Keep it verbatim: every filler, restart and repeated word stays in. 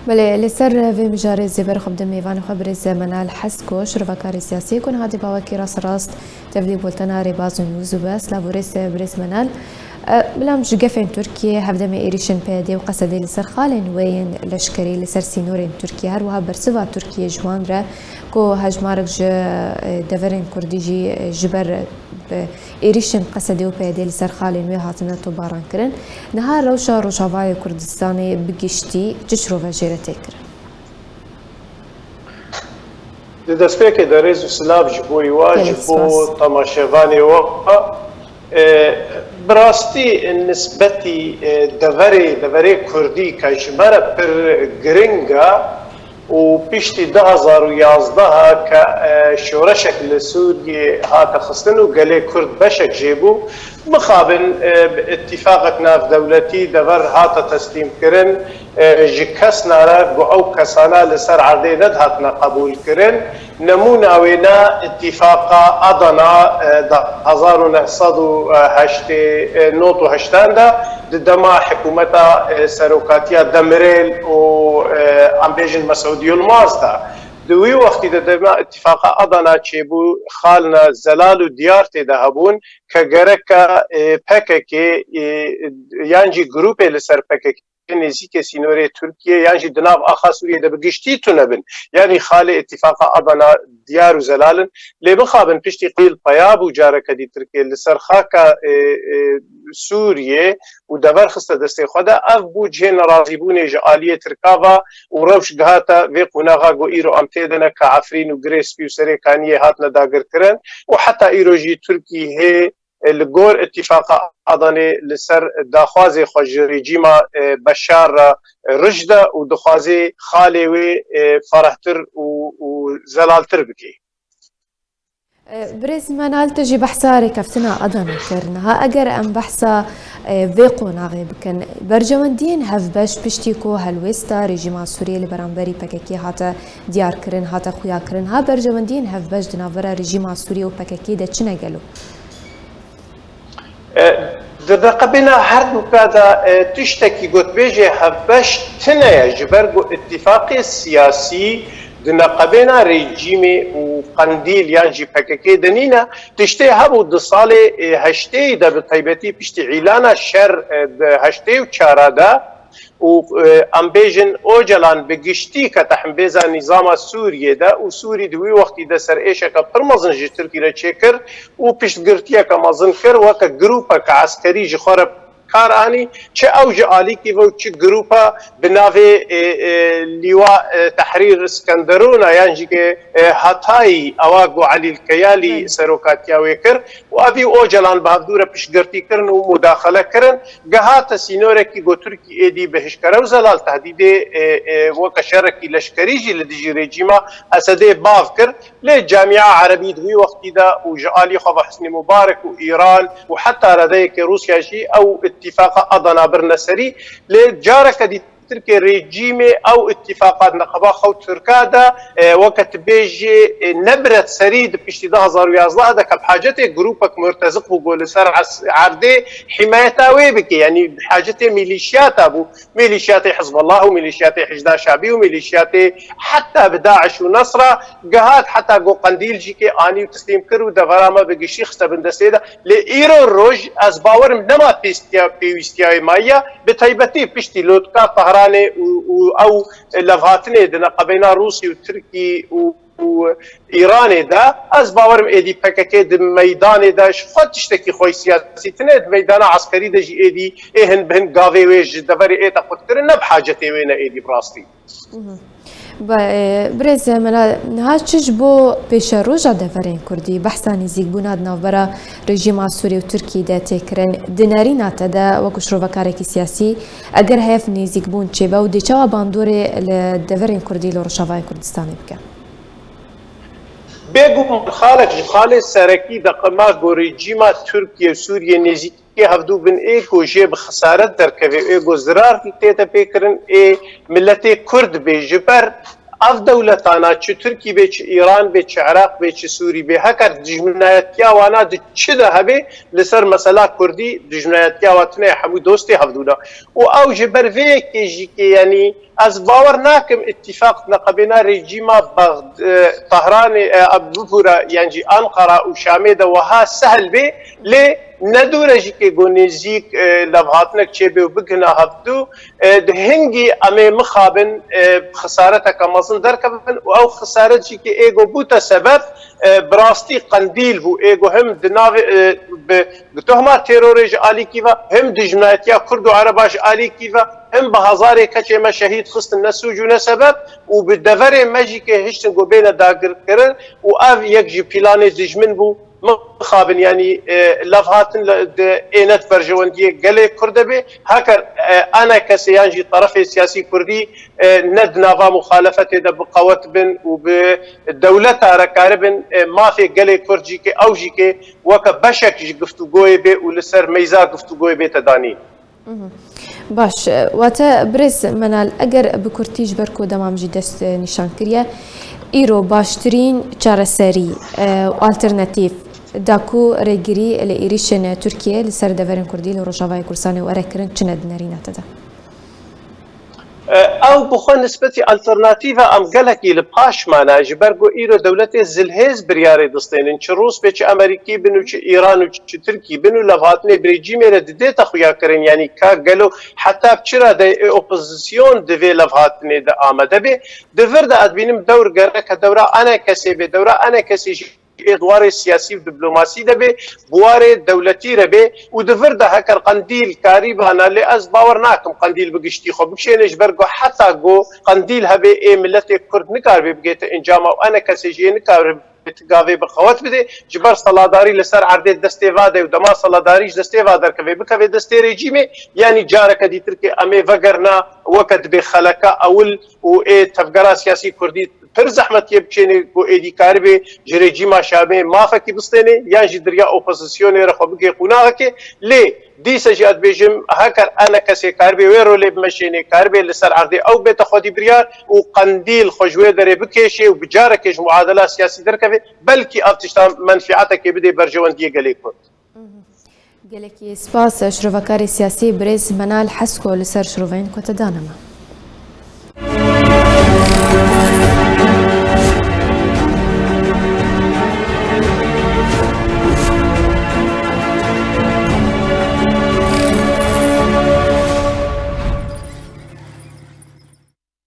Belê, li ser vê mijarê zêber xwe bide mêvanê xwe birêz Menal Heskoş, şirovekarê siyasî ku niha dê bawekî rasterast tevlî bultena Rêbaz û Nûz û be. Silav û rêz birêz Menal. E, Bila em ji gefên Tirkiyê, hevdemê êrîşên P Y D û Qesedê li ser xalên wê yên leşkerî li ser sînorên Tirkiyê, her wiha bersiva Tirkiyê ji wan re ku hejmarek ji, e, deverên Kurdî jî, e, ji ber, e, êrîşên Qesedê û P Y D li ser xalên wê hatine topbaran kirin. Niha rewşa Rojavayê Kurdistanê bi giştî çi şirove jê re tê kirin? Di destpêkê de rêz û silav ji bo we, ji bo temaşevanê we. E, bi rastî nisbetî, e, deverê, deverê Kurdî ke ji me re pir giring e û piştî du hazar û yazdeh ke, e, şoreşek li Sûriyê hate xistin û gelê Kurd beşek jê bû, mixabin, e, bi îtîfaqek navdewletî dever hate teslîmkirin, e, ji kesna re ku ew kesana li ser erdê nedihatine qebûlkirin. Nemûna wê ne îtîfaqa Adana, e, di hezar û neh sed û heştê, e, nod û heştan de di dema hikûmeta, e, serokatiya Demirêl û, e, em bêjin Mesûd Yilmaz de. Di wî wextî de dema îtîfaqa Adana çêbû, xalina zelal û diyar tê de hebûn ke gereke, e, P K K, e, yan jî grûpê li ser P K K nêzîkê sînorê Tirkiyê yan jî di nav axa Sûriyê de bi giştî tune bin. Yanî xalê îtîfaqa Adana diyar û zelal in. Lê mixabin piştî qîl peya bû careke dî Tirkiye li ser xaka, e, e, Sûriyê û dever xiste destê xwe de. Ev bû cihê nerazîbûnê ji aliyê Tirka ve û rewş gihate vê qonaxa ku îro em tê de ne ke Efrîn û Girê Spî û Serê Kaniyê hatine dagirkirin û heta îro jî Tirkî hê, e, li gor îtîfaqa Adanê li ser daxwazê xwe ji rejîma, e, Beşar re, e, rij de û dixwazê xalê wê, e, ferehtir û, û zelaltir bike. E, Birêz Menal, tu jî behsa rêkeftina Adanê kir. Niha eger em behsa, e, vê qonaxê bikin, berjewendiyên hevbeş piştî ku helwêsta rejîma Sûriyê li beramberî P K K hate diyarkirin, hate xuyakirin, ha berjewendiyên hevbeş di navbera rejîma Sûriyê û P K K de çi ne gelo? E, di neqebêna her du ka de, e, tiştekî gotbêjê hevbeş tune ye, ji ber ku îtîfaqê siyasî di neqebêna rejîmê û Qendîl yan jî P K K de nîne. Tiştê hebû di salê, e, heştê de, bi taybetî piştî îlana şer, e, di heştê û çar de, û, e, em bêjin Ocalan bi giştî kete hembêza nîzama Sûriyê de û Sûrî di wî wextî de ser êşeke pir mezin ji Tirkî re çêkir û piştgirtiyeke mezin kir, weke grûpeke eskerî ji xwe re kar anî, çi ew ji alîkî ve û çi grûpa bi navê, e, e, Lîwa, e, Tehrîr Skenderûna yan jî ke, e, Hatayî, ewa ku Elî Keyalî serokatiya wê kir û evî Ocalan bi hevdû re piştgirtî kirin û mudaxele kirin. Gehate sînorekî ku Tirkî êdî bi hişkere û zelal tehdîdê, e, e, weke şerekî leşkerî jî li dijî rejîma Esedê bav kir. Lê Camia Erebî di wî wextî de û ji alî xwe ve Husnî Mubarek û Îran û heta redeyekê Rûsya jî ew îtîfaqa Adana birine serî. Lê careke dî Tirkê rejîmê ew îtîfaqa di neqeba xwe û Tirka de, e, weke tu bêjî, e, nebire serî di piştî du hazar û yazdeh de ke bi hacetê grûpek murteziq bû ku li ser es-, erdê hîmayeta wê bike. Yanî bi hacetê mîlîşiyata bû. Mîlîşiyatê Hizbullah û mîlîşiyatê Hişda Şabî û mîlîşiyatê heta bi DAIŞ û Nesra gihat heta ku Qendîl jî kê anî û teslîm kir û devera me bi giştî xiste bin destê de. Lê îro roj ez bawerim nema pêstiya, pêwîstiya wê mayiya, bi taybetî piştî lotka Tehranê û, û ew levhatinê di neqebeyna Rûsî û Tirkî û, û Îranê de, ez bawerim êdî P K K di meydanê de ji xwe tiştekî xwe siyasî tine, di meydana eskerî de jî êdî ê hin bi hin gavê wê ji deverê ê te qutkirin, ne bi hacetê wê ne êdî bi rastî. Be, e, birêz Menal, niha çi ji bo pêşeroja deverên Kurdî, behsa nêzîkbûna di navbera rejîma Sûrî û Tirkî de tê kirin, di nerîna te de wekî şirovekarekî siyasî, eger heyv nêzîkbûn çêbe û dê çawa bandorê li deverên Kurdî li Rojavayê Kurdistanê bike? Bêguman xalek ji xalê serekî de qima ku rejîma Tirkiye û Sûriye nêzîk Ê hevdû bin ê ku jê bi xesaret derkeve, ê ku zirar tête pê kirin, ê miletê Kurd bê. Ji ber ev dewletana, çi Tirkî bê, çi Îran bê, çi Iraq bê, çi Sûrî bê, heker dijminayetiya wana di çi de hebe, li ser mesela Kurdî dijminayetiya wa tune ye, hemû dostê hevdû ne. Û ew ji ber vê yekê jî kê, yanî, Ez bawer nakim îtîfaq neqebêna rejîma Bexd-, e, Tehranê, e, bibûre, yan jî Ankara û Şamê de wiha sehel bê, lê ne dûr e jî kê ku nêzîk, e, levhatinek çêbê û bigihina hevdû, e, di hingî em ê mixabin, e, xisareteke mezin derkevin û ew xisaret jî kê ê ku bûte sebeb, e, bi rastî qendîl bû. Ê ku him di navê, e, bi, bi tohma terorê ji alîkî ve, him dijminayetiya Kurd û Ereba ji alîkî ve, him bi hezarê keçê me şehîd xistin ne sûc û ne sebeb û bi deverê me jî kê hiştin ku bêne dagirkirin û ev yek ji planê dijmin bû. Mixabin, yanî, e, levhatin le-, di ênet berjewendiyê gelê Kurd de bê. Heker, e, ene kesê yan jî terefê siyasî Kurdî, e, ne di nava muxalefetê de bi qewet bin û bi dewleta re karibin, e, mafê gelê Kurd jî kê ew jî kê weke beşek ji giftûgoyê bê û li ser meyza giftûgoyê bête danîn. Baş, wate birêz Menal, eger bi kurtî ji ber ku dema min jî dest nîşan kiriye, îro baştirîn çareserî, e, alternatîf da ku rêgirî li êrîşên Tirkiyê li ser deverên Kurdî li Rojavayê Kurdistanê were kirin, çi ne di nerîna te de? Ew bi xwe nisbetî alternatîva em gelekî li paş mane, ji ber ku îro dewletê zilhêz biryarê distênin, çi Rûs bê, çi Amerîkî bin û çi Îran û çi Tirkî bin û levhatinê bi rejîmê re didête xuyakirin, yanî ka gelo heta bi çi radeyê ê opozîsyon di vê levhatinê de amade bê. Di vir de ez dibînim dewr gereke dewra ene kesê bê, dewra ene kesê jî ê di warê siyasî û diplomasî de bê, bi warê dewletî re bê û di vir de heker Qendîl karîbana, lê ez bawer nakim Qendîl bi giştî xwe bikişêne, ji ber ku heta ku Qendîl hebe ê miletê Kurd nikaribe bigête encama û ene kesê jî ê nikaribe ti gavê bi qewet bidê, ji ber seladarî li ser erdê destê va de û dema seladarî ji destê va derkeve bikeve destê rejîmê, yanî careke dîtir kê em ê vegerna weke dibê xeleka ewil û ê tevgera siyasî Kurdî pir zehmetiyê biçênê ku êdî karibê ji rejîma Şamê mafekî bistênê yan jî di riya opozisyonê re xwe bigê qûnaxekê. Lê dîse jî ez dibêjim, heker ene kesê karibê wê rolê bimeşênê, karibê li ser erdê ew bête xwedî biryar û Qendîl xwe ji wê derê bikêşê û bi carekê ji muadela siyasî derkeve, belkî ev tiştan menfîetekê bidê berjewendiyê gelê Kurd. Gelekî spas şirovekarê siyasî birêz Menal Hesko li ser şiroveyên ku te dane me.